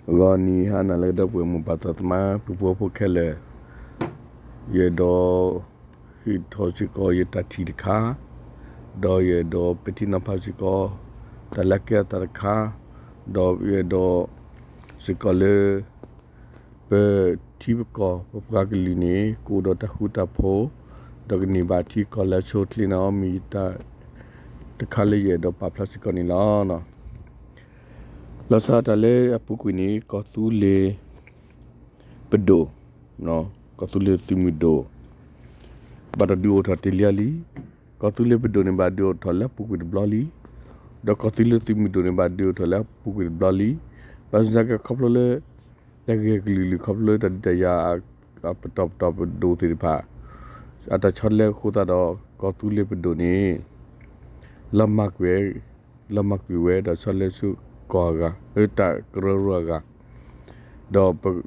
ဂီၤနံၤဟါနၤလၢအဂ့ၤ ဒီပုၢ်ဝဲၢ်မိၢ်ပၢ်သးသမါ ပုၢ်ဖိဝဲၢ်ဖိခဲလၢာ်, ယအဲၣ်ဒိး ဟ့ၣ်ထီၣ်စ့ၢ်ကီးယတၢ်ထံၣ်တခါ, ဒီးယအဲၣ်ဒိးပဲာ်ထံနီၤဖးစ့ၢ်ကီး တၢ်လၢအကဲအသးတခါ, ဒီးယအဲၣ်ဒိး စ့ၢ်ကီးလၢ ပထံပကီၢ် ပပှၤကလုာ်န့ၣ် ကအိၣ်ဒီးတၢ်ဃူတၢ်ဖိး, ဒီးကန့ၢ်ဘၣ်ထံကီၢ်လၢအဆိအချ့န့ၣ် မ့ၢ်ယတၢ်တခါလၢယအဲၣ်ဒိးပာ်ဖျါစ့ၢ်ကီးန့ၣ်လီၤ. လီၤဆီဒၣ်တၢ်လၢအပူၤကွံာ်န့ၣ် ကီၢ်သူလ့ၤပဒိၣ်, ကီၢ်သူလ့ၤသုးမုၢ်ဒိၣ် ဘၣ်တၢ်ဒုးအိၣ်ထီၣ်တ့ၢ်လံလံ. ကီၢ်သူလ့ၤပဒိၣ်န့ၣ် ဘၣ်ဒုးအိၣ်ထီၣ်လၢအပူၤကွံာ်တဘျီလံ. ဒီးကီၢ်သူလ့ၤသုးမုၢ်ဒိၣ်န့ၣ် ဘၣ်ဒုးအိၣ်ထီၣ်လၢအပူၤကွံာ်တဘျီလံ. ဘၣ်ဆၣ်သနာ်က့ ခီဖျိလၢ တၢ်ဂ့ၢ်ကလုာ်ကလုာ် ခီဖျိလၢတၢ်ဒုးတၢ်ယၤ အပတီၢ်ပတီၢ်ပဒိၣ်သ့ၣ်တဖၣ် အတၢ်ဆီတလဲအဃိသတးဒီး ကီၢ်သူလ့ၤပဒိၣ်န့ၣ် လီၤမၢ်ကွံာ် လီၤမၢ်ကွံာ်ဝဲဒီးဆီတလဲဆူကီၢ်အဂၤ လၢတၢ်ကရၢကရိအဂၤ ဒီး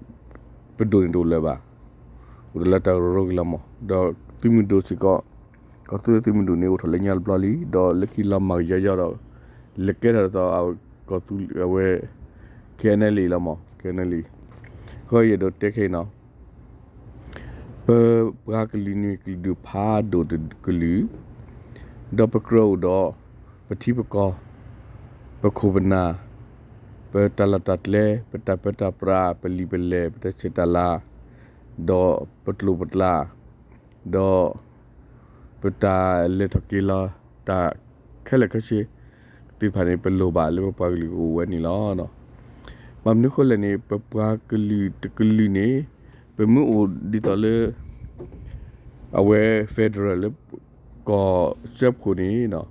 ပဒိၣ်န့ၣ်တအိၣ်လၢၤဘၣ်. အိၣ်ဒီးလၢတၢ်ကရၢကရိက့ၤလီၤမး ဒီးသုးမုၢ်ဒိၣ်စ့ၢ်ကီး ကီၢ်သူလ့ၤသုးမုၢ်ဒိၣ်န့ၣ် အိၣ်ထီၣ်လၢညါတဘျီလံ ဒီးလၢခံလီၤမၢ်ကယီယီဒီး လဲၤကဲထီၣ်ဒ်သိး ကီၢ်သူလ့ၤအဝဲ KNLA လီၤမး KNLA အဃိယအဲၣ်ဒိးတဲခဲအံၤနီၤ ပပှၤကလုာ်န့ၣ် ကလုာ်ဒူၣ်ဖးဒိၣ်တကလုာ် ဒီးပကြၢးအိၣ်ဒီး ပထံပကီၢ် ပခိၣ်ပနၢ် ပတၢ်လီၢ်တၢ်ကျဲ ပတၢ်ပၢတၢ်ပြး ပလံာ်ပလဲၢ် ပတၢ်ဆဲးတၢ်လၤ ဒီးပကျိာ်ပကျး ဒီး ပတၢ်လဲၤထီၣ်က့ၤလီၤ တၢ်ခဲလၢာ်ခဲဆ့သ့ၣ်တဖၣ်န့ၣ် ပလိၣ်ဘၣ်လၢပပှၤကလုာ်ကအိၣ်ဝဲန့ၣ်လီၤ. ဘၣ်မနုၤအဃိလဲၣ်န့ၣ် ပပှၤကလုာ်တကလုာ်န့ၣ် ပမ့ၢ်အိၣ်ဒ်သိးလၢ အဝဲ federal လၢ ကီၢ်စၢဖှိၣ်န့ၣ်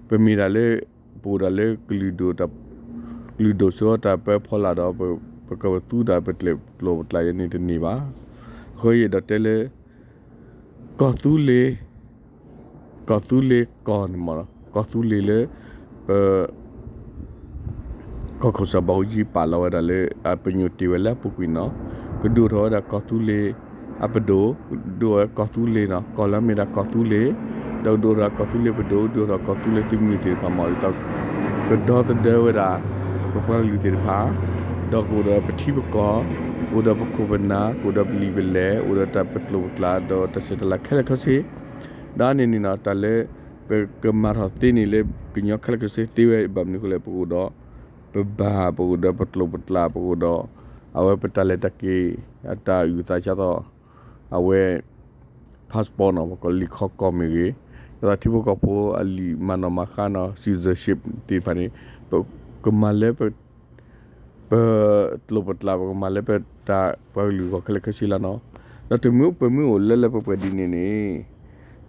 ပမ့ၢ်ဒၣ်လၢ ပအိၣ်ဒၣ်လၢ ကလုာ်ဒိၣ် ကလုာ်ဒိၣ်ဆိတၢ်ပၢဖီလာ်ဒီး ပကဝဲသူတၢ်ပကျဲၣ်ကျိာ်ပကျးယဲန့ၣ်တန့ၢ်ဘၣ်. အဃိယအဲၣ်ဒိးတဲလၢ ကီၢ်သူလ့ၤ ကီၢ်သူလ့ၤကီၢ်န့ၣ်မ့ၢ် ကီၢ်သူလ့ၤလၢ ပ ကီၢ်ခိၣ်စီၤဘၣ်အူကၠံပာ်လီၤဝဲဒၣ်လၢ အပညိၣ်တ့ၢ်ဝဲလၢအပူၤကွံာ်နီၤ, ကဒုးအိၣ်ထီၣ်ဝဲဒၣ်ကီၢ်သူလ့ၤအပဒိၣ်, ဒုးအိၣ်ထီၣ်ဝဲကီၢ်သူလ့ၤနီၤ, ကီၢ်လၢအမ့ၢ်ဒၣ်ကီၢ်သူလ့ၤ, ဒီးကဒုးအိၣ်ထီၣ်ကီၢ်သူလ့ၤပဒိၣ်, ဒုးအိၣ်ထီၣ်ကီၢ်သူလ့ၤသုးမုၢ်သ့ၣ်တဖၣ်မ့ၢ် ဒ်သိး ကဒီသဒၢဝဲဒၣ် ပပှၤကလုာ်သ့ၣ်တဖၣ်, ဒီးကအိၣ်ဒီးပထံပကီၢ်, ကအိၣ်ဒီးပခိၣ်ပနၢ်, ကအိၣ်ဒီးပလံာ်ပလဲၢ်, အိၣ်ဒီးတၢ်ပကျိာ်ပကျး, ဒီးတၢ်ဆဲးတၢ်လၤခဲလၢာ်ခဲဆ့ ဒီးန့ၣ်န့ၣ်နီၤ တၢ်လၢ ပကမၤထီၣ်သ့န့ၣ်လၢကညီခဲလၢာ်ခဲဆ့သ့ဝဲ ဘၣ်မနုၤအဃိလဲၣ် ပကအိၣ်ဒီး ပဘၣ် ပကအိၣ်ဒီးပကျိာ်ပကျး ပကအိၣ်ဒီး အဝဲပတၢ်လဲၤတၢ်က့ၤ အတၢ်အုၣ်သးဆါသီၣ် အဝဲ passport နီၤ ပကိးလံာ်ခီကီၢ်မ့ၢ်ဂ့ၤ, ဒ်သိးထံဖိကီၢ်ဖိအလံာ်မၤနီၣ်မၤဃါနီၤ citizenship သ့ၣ်တဖၣ်န့ၣ် ပကမၤလၢ ပကျိာ်ပကျး ပကမၤလၢပတၢ်ပှၤကလုာ်ဂီၢ်ခဲလၢာ်ခဲဆ့လီၤနီၤ. ဒီးတမ့ၢ်ပမ့ၢ်အိၣ်လၢလၢပှဲၤပှဲၤဒ်န့ၣ်န့ၣ်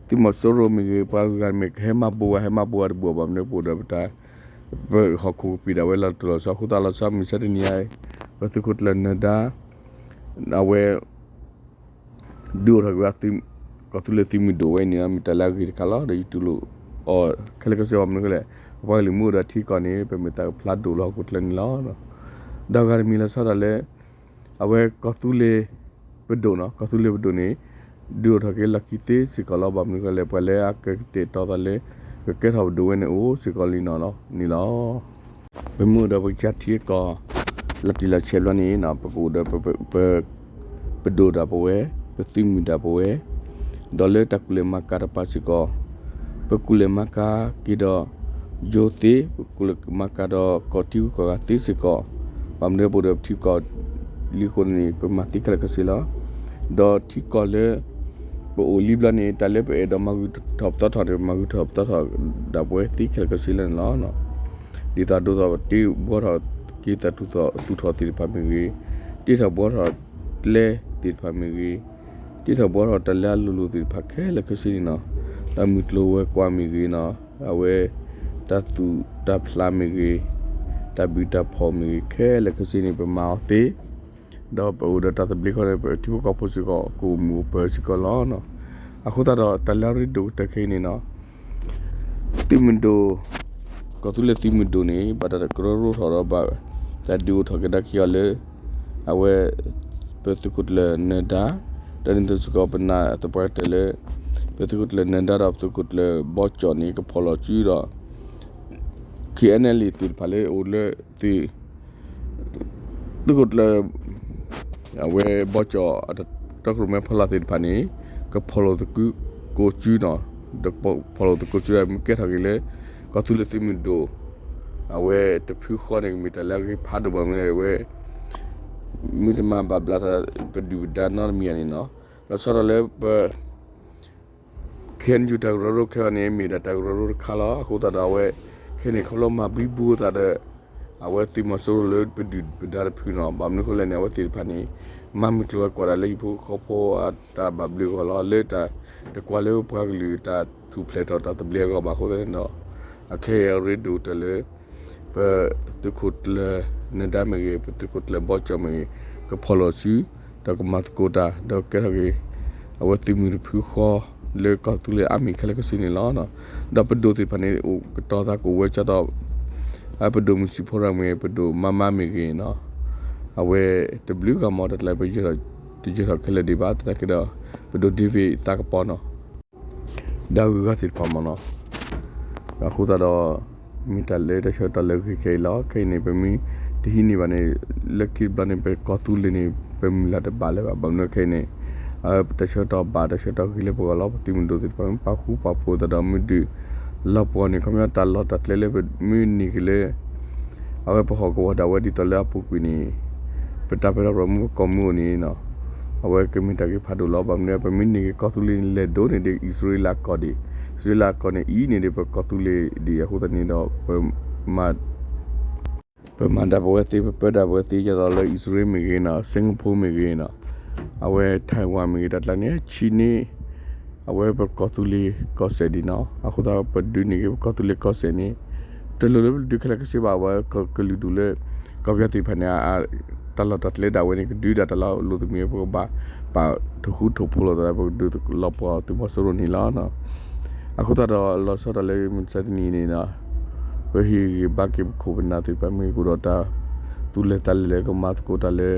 သုးမီၤစိရိၤမ့ၢ်ဂ့ၤ ပှၤဂၤမ့ၢ်ဂ့ၤ ကဟဲမၤဘိးဝဲ ဟဲမၤဘိးဝဲတဘူၣ်ဘၣ်မနုၤ ပအိၣ်ဒီးပတၢ် ပဟီၣ်ခိၣ်ကပံာ်ဒၣ်ဝဲလီၤတံၢ်လီၤဆဲးအဃိသတး လီၤဆီမုၢ်ဆါတနံၤအံၤ ပသုးခိၣ်ကျၢၢ်နၢၤဒါ အဝဲ ဒုးအိၣ်ထီၣ်က့ၤဝဲ ကီၢ်သူလ့ၤသုးမုၢ်ဒိၣ်ဝဲန့ၣ် မ့ၢ်တၢ်လၢအဂ့ၤတခါလီၤ. ဒီးယတူၢ်လိာ်အီၤခဲလၢာ်ခဲဆ့ ဘၣ်မနုၤအဃိလဲၣ် ပပှၤကလုာ်မ့ၢ်အိၣ်ဒီးထံကီၢ်န့ၣ် ပမ့ၢ်သးကဖျါဒိၣ်လီၤဟီၣ်ခိၣ်ချၢန့ၣ်လီၤ. ဒီးဂၤတမံၤလီၤဆီဒၣ်တၢ်လၢ အဝဲကီၢ်သူလ့ၤပဒိၣ်နီၤ ကီၢ်သူလ့ၤပဒိၣ်န့ၣ် ဒုးအိၣ်ထီၣ်က့ၤလီၢ်ခံသ့စ့ၢ်ကီးလီၤ. ဘၣ်မနုၤအဃိလဲၣ် ပှၤလၢအကကတဲာ်ကတီၤသးလၢ ကကဲထီၣ်ပဒိၣ်ဝဲန့ၣ်အိၣ်စ့ၢ်ကီးလံနီၤလီၤန့ၣ်လီၤ. ပမ့ၢ်အိၣ်ဒီးပကစၢ်ထံကီၢ် လီၤတံၢ်လီၤဆဲးဘျီန့ၣ် ပကအိၣ်ဒီး ပဒိၣ်တၢ်ပဝဲ, ပသုးမုၢ်တၢ်ပဝဲ, ဒီးလၢတၢ်ကူၣ်လဲၤမၤကၤတဖၣ်စ့ၢ်ကီး ပကူၣ်လဲၤမၤကၤက့ၤဒီး ယိၤသ့, ပကူၣ်လဲၤမၤကၤဒီးကီၢ်ထံဂုၤကီၢ်ဂၤသ့စ့ၢ်ကီး, ဘၣ်မနုၤပအိၣ်ဒီးပထံကီၢ်လံအဃိန့ၣ် ပမၤသ့ခဲလၢာ်ခဲဆ့လီၤ. ဒီးထံကီၢ်လၢ ပအိၣ်လံဘျီန့ၣ် တၢ်လၢပအဲၣ်ဒိးမၤဂုာ်ထီၣ်ပသီထီၣ်န့ၣ် ပမၤဂုာ်ထီၣ်ပသီထီၣ်ဒၣ်ပဝဲသ့ခဲလၢာ်ခဲဆ့လီၤန့ၣ်လီၤ. ဒ်သိးဒ်သိးတ့ဘှီထီၣ်က့ၤတၢ်သူၣ်ထီၣ်သ့ၣ်တဖၣ်မ့ၢ်ဂ့ၤ, တ့ထီၣ်ဘှီထီၣ်ကျဲသ့ၣ်တဖၣ်မ့ၢ်ဂ့ၤ, တ့ထီၣ်ဘှီထီၣ်တၢ်လၢအလိၤလိၤသ့ၣ်တဖၣ်ခဲလၢာ်ခဲဆ့န့ၣ်နီၤ, တၢ်မုၢ်ကျိၤဝဲၤကွာ်မ့ၢ်ဂ့ၤနီၤ, အဝဲ တၢ်သူၣ်တၢ်ဖျးမ့ၢ်ဂ့ၤ, တၢ်ဘံၣ်တၢ်ဖီၣ်မ့ၢ်ဂ့ၤ ခဲလၢာ်ခဲဆ့န့ၣ် ပမၤအီၤသ့ ဒီးပအိၣ်ဒီးတၢ်သဘျ့ခီန့ၣ် ပထံဖိကီၢ်ဖိစ့ၢ်ကီး ကအိၣ်မုာ်အိၣ်ပၢၤစ့ၢ်ကီးလီၤ. အဃိသတးဒီး တၢ်လၢအရ့ဒိၣ်ကတၢၢ်ခဲအံၤန့ၣ်နီၤ သုးမုၢ်ဒိၣ်, ကီၢ်သူလ့ၤသုးမုၢ်ဒိၣ်န့ၣ် ဘၣ်တၢ်ကရၢကရိထီၣ်ဒီးဘၣ် တၢ်ဒုးအိၣ်ထီၣ်ကဒါက့ၤအီၤလၢ အဝဲ ပသုးခိၣ်ကျၢၢ်နၢၤဒါ, ဒီးဒ်သိးစ့ၢ်ကီး ပနာ်သပှၢ်ကတၢၢ်လၢ ပသုးခိၣ်ကျၢၢ်နၢၤဒါဒီးပသုးခိၣ်ကျၢၢ်ဘီကၠီၣ်န့ၣ် ကဖီၣ်လီၤစုဒီး KNLA သ့ၣ်တဖၣ်လၢအိၣ်လၢသုး သုးခိၣ်ကျၢၢ် အဝဲဘီကၠီၣ် တီခိၣ်ရိၣ်မဲဖီလာ်သ့ၣ်တဖၣ်န့ၣ် ကဖီၣ်လိာ်သကိးစုနီၤ, ဒီးဖီၣ်လိာ်သကိးစုဒၣ်မ့ၢ်ကဲထီၣ်က့ၤလၢ ကီၢ်သူလ့ၤသုးမုၢ်ဒိၣ် အဝဲတဖုဃီန့ၣ် ကမ့ၢ်တၢ်လၢအဂ့ၤဖးဒိၣ်ဘၣ်မနုၤလဲၣ် အဝဲ မ့ၢ်တမၤဘၣ်ဘျးသး ပဒုၣ်ပဒါနီတမံၤဧါန့ၣ်နီၤ, လီၤဆီဒၣ်တၢ်လၢပ ခဲအံၤ တၢ်ကရၢကရိခဲအံၤန့ၣ် မ့ၢ်ဒၣ်တၢ်ကရၢကရိတခါလီၤ. အဃိသတးဒီးအဝဲ ခဲအံၤန့ၣ် ခီဖျိမၤဘံဘူသးဒီး အဝဲသုးမီၤစိရိၤလၢပဒုၣ်ပဒါတဖုနီၤ, ဘၣ်မနုၤအဃိလဲၣ်န့ၣ် အဝဲသ့ၣ်တဖၣ်န့ၣ် မၤမုၢ်ကျိၤဝဲၤကွာ်တၢ်လၢဟံၣ်ဖိဃီဖိအတၢ်ဘၣ်ဘျုးအဂီၢ်လီၤ. လၢတၢ်တကွၢ်လၢပပှၤကလုာ်တၢ်ထူၣ်ဖျဲးထီၣ်တၢ်သဘျ့အဂီၢ်ဘၣ်အဃိသတးန့ၣ်ဒီး အခဲအံၤအရ့ဒိၣ်ကတၢၢ်လၢ ပသုးခိၣ်ကျၢၢ်နဒါမ့ၢ်ဂ့ၤ ပသုးခိၣ်ကျၢၢ်ဘီကၠီၣ်မ့ၢ်ဂ့ၤ ကဖီၣ်လိာ်စု ဒီးကမၤသကိးတၢ် ဒီးကဲထီၣ်က့ၤ အဝဲသုးမုၢ်တဖုဃီ လၢကီၢ်သူလ့ၤအါမံၤခဲလၢာ်ခဲဆ့န့ၣ်လီၤ. ဒီးပဒိၣ်သ့ၣ်တဖၣ်န့ၣ် အိၣ်ကတီၤသးကအိၣ်ဝဲကၠီတီၢ် ပဒိၣ်မုၢ်စံးဖိရၢ်မ့ၢ်ဂ့ၤ ပဒိၣ်မါမါမ့ၢ်ဂ့ၤနီၤ, အဝဲတဘျုးဂၤမ့ၢ်တၢ်ကျဲ တယၢၤထီၣ်ခဲလၢာ်ဒံးဘၣ် သနာ်က့ဒီး ပဒိၣ်ဒ့ဝ့ၣ်သးကပီၤနီၤ ဒီးအဂုၤအဂၤသ့ၣ်တဖၣ်မ့ၢ်နီၤ, အဃိသတးဒီး မ့ၢ်တၢ်လၢတၢ်ဆၢကတီၢ်လၢအဂ့ၤခဲအံၤလီၤ. ခဲအံၤန့ၣ် ပမ့ၢ်တဟံးန့ၢ်ဘၣ်န့ၣ် လၢခံတဘျီန့ၣ် ပကီၢ်သူလ့ၤန့ၣ် ပမုၢ်လၢ်တဘၣ်လၢၤဘၣ်. ဘၣ်မနုၤခဲအံၤန့ၣ် တၢ်ဆၢကတီၢ်ဘၣ် တၢ်ဆၢကတီၢ်ဂ့ၤလၢပဂီၢ်လီၤ. ပသုးမုၢ်ဒိၣ်သ့ၣ်တဖၣ် မ့ၢ်ပာ်ဃူပာ်ဖိးသးဒီးမ့ၢ်ဒုးလီၤပှီၢ်န့ၣ် ခီပညီတၢ်လီၢ်တၢ်ကျဲလၢပမ့ၢ်န့ၢ်က့ၤလၢ အဝဲပဟီၣ်ကဝီၤဒၣ်ဝဲဒ်သိးလၢအပူၤကွံာ်န့ၣ် ပတၢ်ပၢတၢ်ပြးမ့ၢ်ပကီၢ်မ့ၢ်အိၣ်န့ၣ် အဝဲကမ့ၢ်တၢ်ဂ့ၤဖးဒိၣ်လီၤ. ဘၣ်မနုၤ ပမ့ၢ်န့ၢ်က့ၤကီၢ်သူလ့ၤန့ၣ် လဲၤဒိၣ်န့ၢ်ဒံးအံၣ်စရ့လးကီၢ်ဒံး, အံၣ်စရ့လးကီၢ်န့ၣ် အံၤန့ၢ်ဒံးပကီၢ်သူလ့ၤဒံးအဃိသတးန့ၣ်ဒီး ပမၤ ပမၤဒၣ်ပဝဲသ့ ပပၢဒၣ်ပဝဲသ့ ဒ်သိးလၢအံၣ်စရ့လးမ့ၢ်ဂ့ၤနီၤ, စ့ကဖိမ့ၢ်ဂ့ၤနီၤ, အဝဲ Taiwan မ့ၢ်ဂ့ၤ တၢ်ကျါန့ၣ် ဆံးန့ၢ် အဝဲပကီၢ်သူလ့ၤကီၢ်စဲၣ်ဒံးနီၤ. အဃိသတး ပဒုးန့ၢ်က့ၤပကီၢ်သူလ့ၤကီၢ်စဲၣ်န့ၣ် တလိၣ်လၢပဒုးခဲလၢာ်ခဲဆ့ဘၣ်. အဝဲကလုာ်ဒူၣ်လၢ ကီၢ်ပယီၤသ့ၣ်တဖၣ်န့ၣ် တၢ်လီၢ်တၢ်ကျဲဒၣ်ဝဲန့ၣ် ကဒုးဒၣ်တၢ်လီၢ်လိာ်သးမ့ၢ် ပကဘၣ်ပာ်ထိၣ်ဃူထိၣ်ဖိးလိာ်သးဒီး ပကဒုးလီၤပှီၢ်သုးမီၤစိရိၤန့ၣ်လီၤ. အဃိသတးဒီး လီၤဆီဒၣ်တၢ်လၢမုၢ်မဆါတနံၤန့ၣ်ဒီး ပဟ့ၣ်ဂံၢ်ဘါက့ၤပခိၣ်ပနၢ်သ့ၣ်တဖၣ် မ့ၢ်ကအိၣ်ဒီးတၢ်သူၣ်လဲၤသးလဲၤလၢကမၤသကိးတၢ်လၢ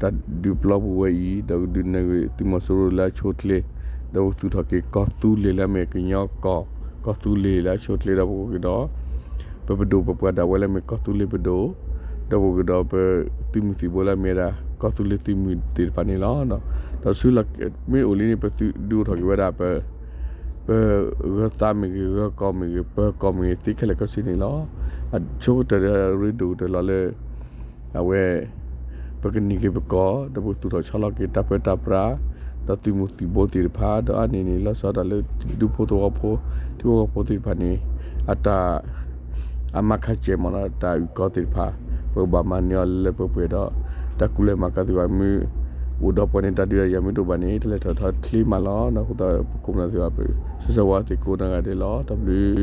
တၢ်ဒုးပျီပူၤဝဲအံၤ ဒီးကဒုးနၢၤဂ့ၤသုးမီၤစိရိၤလၢအဆိအချ့, ဒီးပကသူၣ်ထီၣ်က့ၤကီၢ်သူလ့ၤလၢအမ့ၢ်ကညီကီၢ်, ကီၢ်သူလ့ၤလၢအဆိအချ့ ဒီးပကအိၣ်က့ၤဒီး ပပဒိၣ်ပပှၢ်ဒၣ်ဝဲလၢအမ့ၢ်ကီၢ်သူလ့ၤပဒိၣ်, ဒီးပကအိၣ်က့ၤဒီးပသုးမုၢ်သံၣ်ဘိလၢအမ့ၢ်ဒၣ် ကီၢ်သူလ့ၤသုးမုၢ်သ့ၣ်တဖၣ်န့ၣ်လီၤ. ဒီးဆူမ့ၢ်အိၣ်လံန့ၣ် ပသုးဒုးအိၣ်ထီၣ်က့ၤဝဲဒၣ်ပ ပဂၢၤသးမ့ၢ်ဂ့ၤ, ဂၢၤကီၢ်မ့ၢ်ဂ့ၤ, ပၢၤကီၢ်မ့ၢ်ဂ့ၤ သ့ခဲလၢာ်ခဲဆ့န့ၣ်လီၤ. အဆိကတၢၢ်ဒီးအရ့ဒိၣ်ကတၢၢ်လီၤလၢ အဝဲ ပကန့ၢ်က့ၤပကီၢ် ဒီးပကသူၣ်ထီၣ်ဆီလီၤက့ၤတၢ်ပၢတၢ်ပြး ဒီးသုးမုၢ်သံၣ်ဘိသ့ၣ်တဖၣ် ဒီးအါန့ၢ်န့ၣ် လီၤဆီဒၣ်တၢ်လၢဒူဖိသဝီဖိ ထံဖိကီၢ်ဖိသ့ၣ်တဖၣ်န့ၣ် အတၢ် အမၤခးကဲးမ့ၢ်နီၤ တၢ်အုၣ်ကီၤသ့ၣ်တဖၣ် ပကဘၣ်မၤန့ၢ်အီၤလၢလၢပှဲၤပှဲၤဒီး တၢ်ကူၣ်လဲၤမၤကၤသ့ၣ်တဖၣ် မ့ၢ်အိၣ်ဒီးပှၤန့ၣ် တၢ်ဒုးတၢ်ယၤမ့ၢ်တအိၣ်ဘၣ်န့ၣ် တလဲၤထီၣ်ထီချ့မးလီၤ. အဃိသတး ပခိၣ်ပနၢ်သ့ၣ်တဖၣ် ဆၢဆၢဝါသ့ၣ်ကိးဂၤဒဲးလီၤ. တၢ်ဘျုး